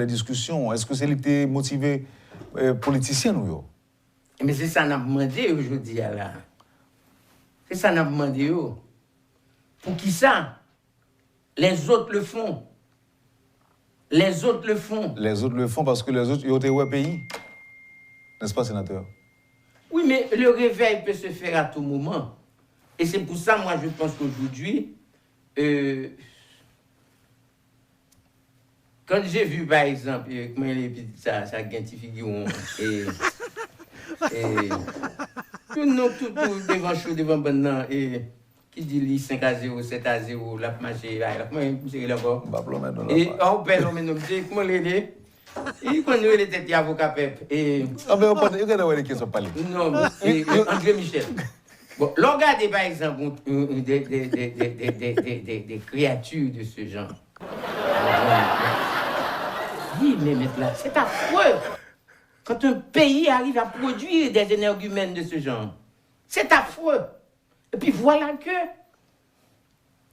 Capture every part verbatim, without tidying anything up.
de diskisyon? Èske se li ki te motive eh, politisyen nou yo? Men se sa n ap mande yo jodi a la. Se sa n ap mande yo. Poukisa les autres le font? Les autres le font. Les autres le font parce que les autres yo te wè peyi. N'est-ce pas, sénateur? Oui, mais le réveil peut se faire à tout moment. Et c'est pour ça, moi, je pense qu'aujourd'hui, euh, quand j'ai vu, par exemple, euh, kòman rele pitit sa, sa gen ti figi won, e, e, tout non, tout, tout devan cho, devan bann nan, e, ki di li senk a zewo, sèt a zewo, l ap mache, ay, la, kòman misye rele ankò? M pa plonmen non E, la. An pè lonmen non, misye, kòman l rele? Li konn rele tèt li avoka pèp. E, Anben, yo konn, yo gentan wè de kiyès w ap pale. Non, e, e, André Michel. Bon, lè w gade, pa egzanp, yon, yon, yon, de, de, de, de, de, de, de, de kreyati de ce genre. Wi, men mèt la, c'est affreux. Quand un pays arrive à produire des énergumènes de ce genre, c'est affreux. Et puis voilà que,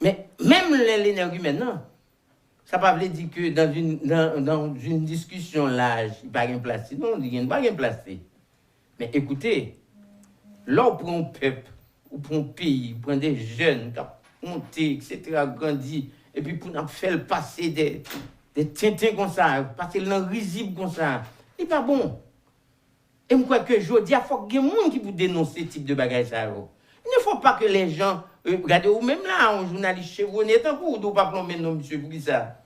men menm lè l énergumène, non, sa pa vle di ke dans une, dans, dans une discussion large, li pa gen plas li. Non, li gen, pa gen plas li. Men ekoute, lè w pran yon pèp, ou pran yon peyi, ou pran de jèn k ap monte, et cetera, grandi, epi pou n ap fè l pase de, de tenten konsa, pase l nan rizib konsa, li pa bon. E m kwè ke jodi a, fòk gen moun ki pou denonse tip de bagay sa yo. Il ne faut pas que les gens, euh, gade ou menm la, yon jounalis chevronnen tankou w, di w pa plonmen non misye, poukisa?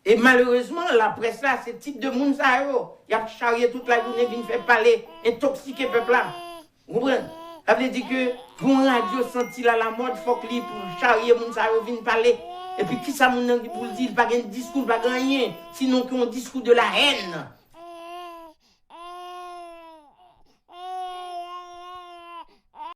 E malerezman, laprès la, se tip de moun sa yo, y ap charye tout lajounen vin fè pale, entoksike pèp la. Ou konprann? Sa vle di ke yon radyo santi l alamòd, fòk li pou charye moun sa yo vin pale. Epi kisa moun nan gen pou l di? Li pa gen diskou, li pa gen anyen, sinon ke yon diskou de la haine.